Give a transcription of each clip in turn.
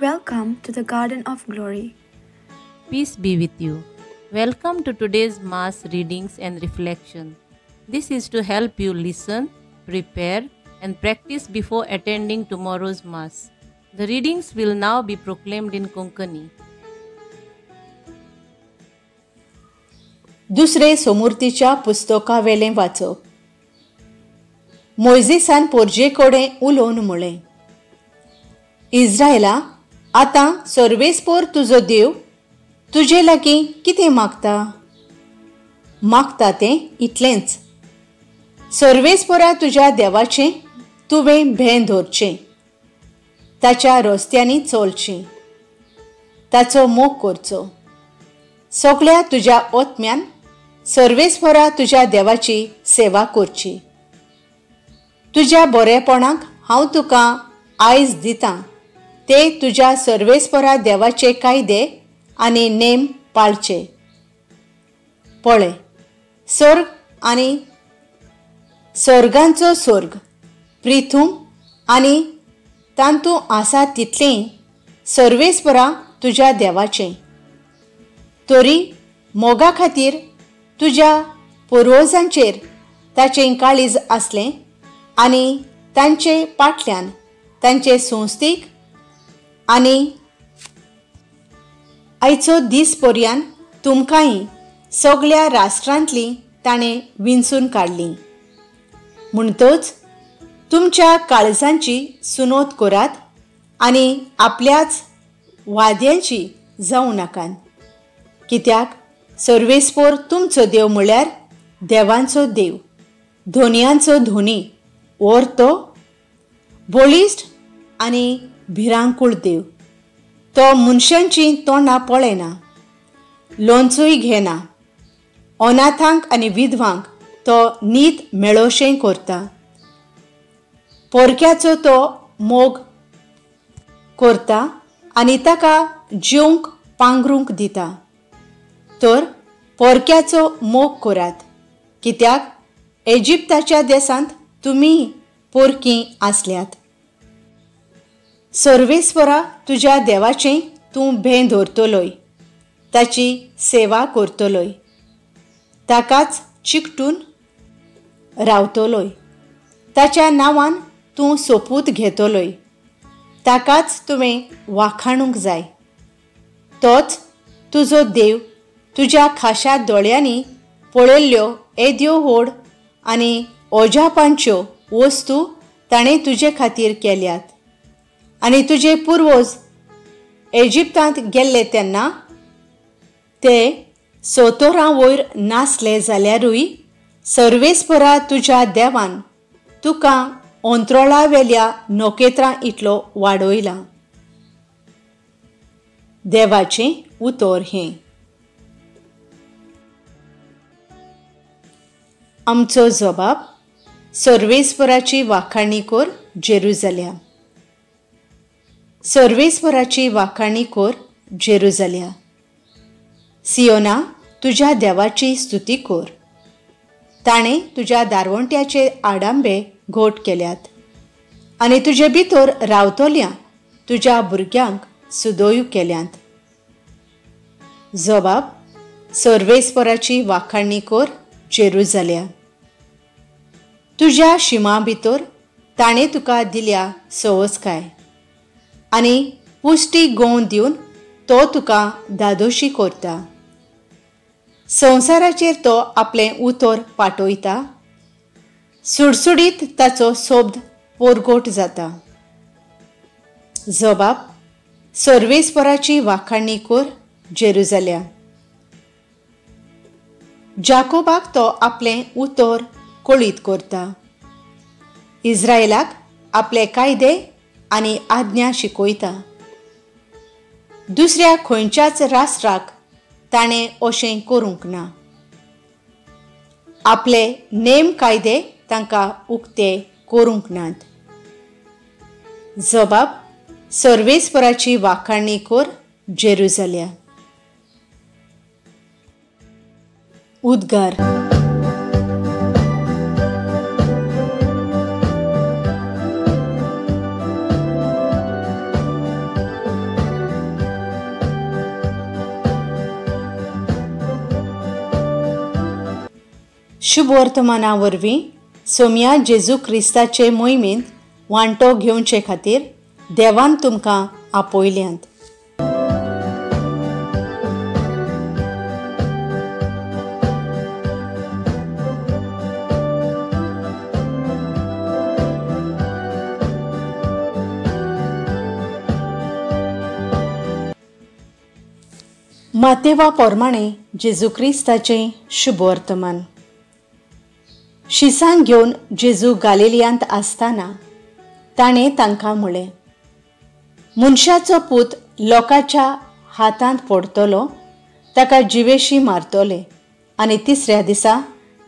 Welcome to the Garden of Glory. Peace be with you. Welcome to today's Mass readings and reflection. This is to help you listen, prepare, and practice before attending tomorrow's Mass. The readings will now be proclaimed in Konkani. दुसरे सोमुर्तीच्या पुस्तकावेलें वाचप. मोयजीसान पोरजे कडेन उलोवन म्हळें, इज्रायला, आतां सर्वेस्पोर तुजो देव तुजे लागीं कितें मागता? मागता तें इतलेंच, सर्वेस्पोरा तुज्या देवाचें तुवें भें धरचें, ताच्या रस्त्यांनी चलचें, ताचो मोग करचो, सगळ्या तुज्या आत्म्यान सर्वेस्पोरा तुज्या देवाची सेवा करची. तुज्या बरेपणाक हांव तुका आयज दितां ते तुज्या सर्वेस्पोरा देवाचे कायदे आनी नेम पाळचे. पळय, स्वर्ग आनी स्वर्गांचो स्वर्ग, प्रिथूम आनी तांतूं आसा तितलें सर्वेस्पोरा तुज्या देवाचें. तरी मोगा खातीर तुज्या पुर्वजांचेर ताचें काळीज आसलें आनी तांचे पाटल्यान तांचे संस्थेक आनी आयचो दीस पर्यान तुमकांय सगळ्या राष्ट्रांतलीं ताणें विंचून काडलीं. म्हणटच तुमच्या काळजांची सुनोत करात आनी आपल्याच वाद्यांची जावं नाकात, कित्याक सर्वेस्पोर तुमचो देव म्हळ्यार देवांचो देव, धोनयांचो धोनी, ओर तो बळिश्ट आनी भिरांकूळ देव. तो मनशांचीं तोंडां पळयना, लोंचूय घेना, अनाथांक आनी विधवांक तो नीत मेळोशें करता, पोरक्याचो तो मोग करता आनी ताका जेवंक पांगरूंक दिता. तर पोरक्याचो मोग करात, कित्याक इजिप्ताच्या देशांत तुमी पोरकीं आसल्यात. सर्वेस्वरा तुज्या देवाचें तूं भें धरतलोय, ताची सेवा करतलोय, ताकाच चिकटून रावतलोय, ताच्या नांवान तूं सोपूत घेतलोय, ताकाच तुवें वाखाणूंक जाय. तोच तुजो देव तुज्या खाशा दोळ्यांनी पळयल्ल्यो येद्यो व्हड आनी ओजापांच्यो वस्तू ताणें तुजे खातीर केल्यात. आनी तुजे पुर्वज इजिप्तांत गेल्ले तेन्ना ते सोतोरां वयर नासले जाल्यारूय सर्वेस्परा तुज्या देवान तुका अंत्रोळावेल्या नखेत्रां इतलो वाडयला. देवाचें उतर हें. आमचो जबाब, सर्वेस्पराची वाखाणी कर जेरुजाल्या. सर्वेस्पराची वाखाणी कर जेरुजाल्या. सियोना, तुज्या देवाची स्तुती कर, ताणें तुज्या दारवंट्याचे आडांबे घोट केल्यात आनी तुजे भितर रावतल्या तुज्या भुरग्यांक सुदोयू केल्यात. जबाब, सर्वेस्पराची वाखाणी कर जेरुजाल्या. तुज्या शिमा भितर ताणें तुका दिल्या सवसकाय आनी पुश्टी गोवन दिवन तो तुका धादोशी करता. संवसाराचेर तो आपलें उतर पाटयता, सुडसुडीत ताचो शब्द पोरगोट जाता. जबाब, सर्वेस्पराची वाखाणी कर जेरुजाल्या. जाकोबाक तो आपलें उतर कळीत करता, इज्रायलाक आपले कायदे आनी आज्ञा शिकयता. दुसऱ्या खंयच्याच राष्ट्राक ताणें अशें करूंक ना, आपले नेम कायदे तांकां उक्ते करूंक नात. जबाब, सर्वेस्पराची वाखाणी कर जेरुजाल्या. उद्गार. शुभवर्तमाना वरवीं सोम्या जेजू क्रिस्ताचे मोहिमेंत वांटो घेवचे खातीर देवान तुमकां आपयल्यांत. मातेवा प्रमाणे जेजू क्रिस्ताचें शुभवर्तमान. शिसांक घेवन जेजू गालिलियांत आसतना ताणें तांकां म्हळें, मनशाचो पूत लोकांच्या हातांत पडटलो, ताका जिवेशी मारतले आनी तिसऱ्या दिसा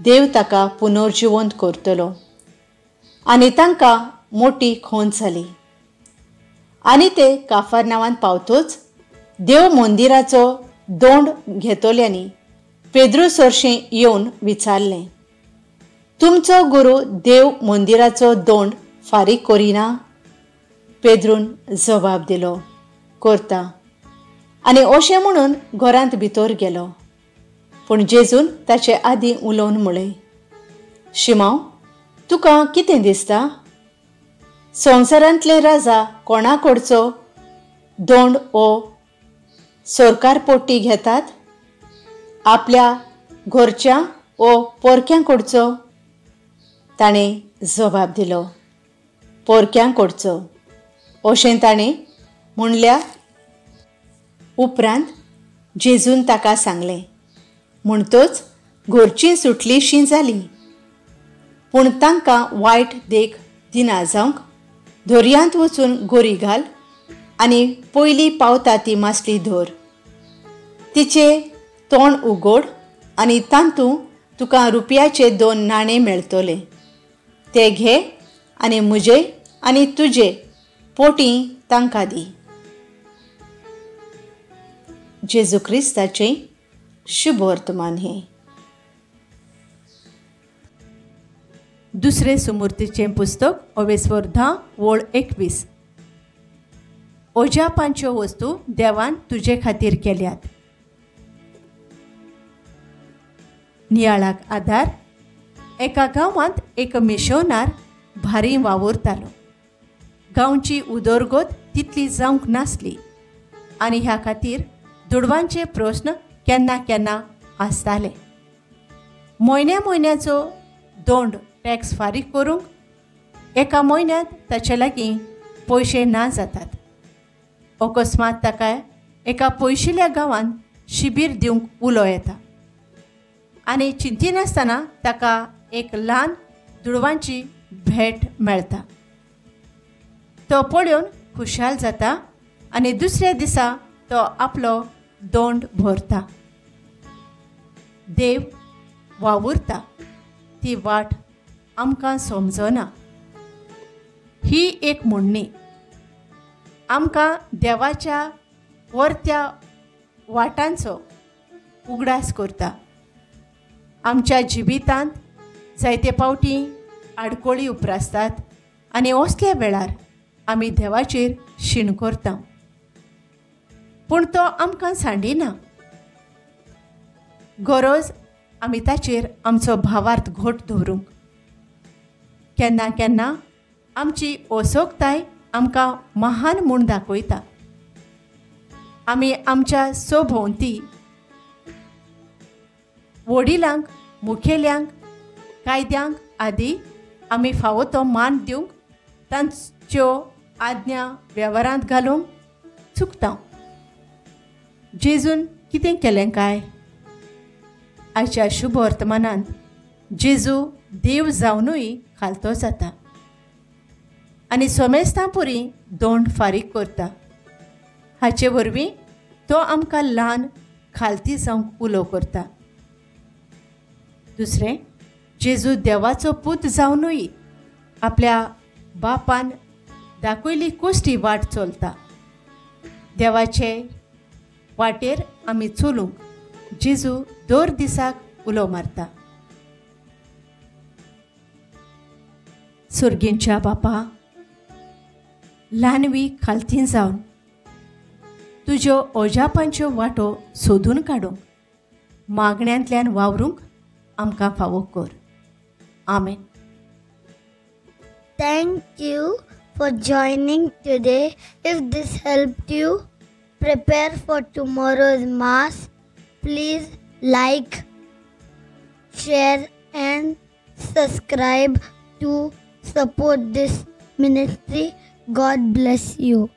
देव ताका पुनर्जिवंत करतलो. आनी तांकां मोटी खोंत जाली. आनी ते काफरनावांत पावतोच देव मंदिराचो दोंड घेतल्यांनी पेद्रू सरशीं येवन विचारलें, तुमचो गुरू देव मंदिराचो दोंड फारीक करिना? पेद्रून जबाब दिलो, करता. आनी अशें म्हणून घरांत भितर गेलो. पूण जेजून ताचे आदीं उलोवन म्हळें, शिमांव, तुका कितें दिसता? संवसारांतले राजा कोणाकडचो दोंड ओ सरकार पोटी घेतात? आपल्या घरच्या ओ पोरक्यांकडचो? ताणें जबाब दिलो, पोरक्यांकडचो. अशें ताणें म्हणल्या उपरांत जेजून ताका सांगलें, म्हणटच घरचीं सुटलीशीं जालीं. पूण तांकां वायट देख दिना जावंक दर्यांत वचून गोरी घाल आनी पयली पावता ती मासली धर, तिचें तोंड उगोड आनी तातूंत तुका रुपयाचे 2 नाणे मेळटले, ते घे आनी म्हजे आनी तुजे पोटी तांकां दी. जेजू क्रिस्ताचें शुभवर्तमान. हें दुसरें सुमूर्तीचें पुस्तक ओवेस्वर 10 वळ 21. ओजापांच्यो वस्तू देवान तुजे खातीर केल्यात. नियाळाक आदार. एका गांवांत एक मिशोनार भारी वावुरतालो. गांवची उदरगत तितली जावंक नासली आनी ह्या खातीर दुडवांचे प्रस्न केन्ना केन्ना आसताले. म्हयन्या म्हयन्याचो दोंड टॅक्स फारीक करूंक एका म्हयन्यांत ताचे लागीं पयशे ना जातात. अकस्मात ताका एका पयशिल्ल्या गांवांत शिबीर दिवंक उलो येता आनी चिंतिनासतना ताका एक ल्हान दुडवांची भेट मेळटा. तो पळोवन खुशाल जाता आनी दुसऱ्या दिसा तो आपलो दोंड भरता. देव वावुरता ती वाट आमकां समजना. ही एक म्हणणी आमकां देवाच्या वरत्या वाटांचो उगडास करता. आमच्या जिवितांत जायते पावटी आडकोळी उप्रासतात आनी असल्या वेळार आमी देवाचेर शीण करता, पूण तो आमकां सांडिना. गरज आमी ताचेर आमचो भावार्थ घट दवरूंक. केन्ना केन्ना आमची असोकताय आमकां महान म्हूण दाखयता. आमी आमच्या सभोंवती वडिलांक, मुखेल्यांक, कायद्यांक आदी आमी फावो तो मान दिवंक, तांच्यो आज्ञा वेव्हारांत घालूंक चुकता. जेजून कितें केलें काय? आयच्या शुभ वर्तमानांत जेजू देव जावनूय खालतो जाता आनी सोमेस्तां पुरी दोंड फारीक करता. हाचे वरवीं तो आमकां ल्हान खालती जावंक उलो करता. दुसरें, जेजू देवाचो पूत जावनूय आपल्या बापान दाखयली कुश्टी वाट चलता. देवाचे वाटेर आमी चलूंक जेजू दर दिसाक उलो मारता. सुर्गींच्या बापा, ल्हानवी खालतीन जावन तुज्यो ओजापांच्यो वाटो सोदून काडूंक, मागण्यांतल्यान वावरूंक आमकां फावो कर. आमेन. Thank you for joining today. If this helped you prepare for tomorrow's Mass, please like, share and subscribe to support this ministry. God bless you.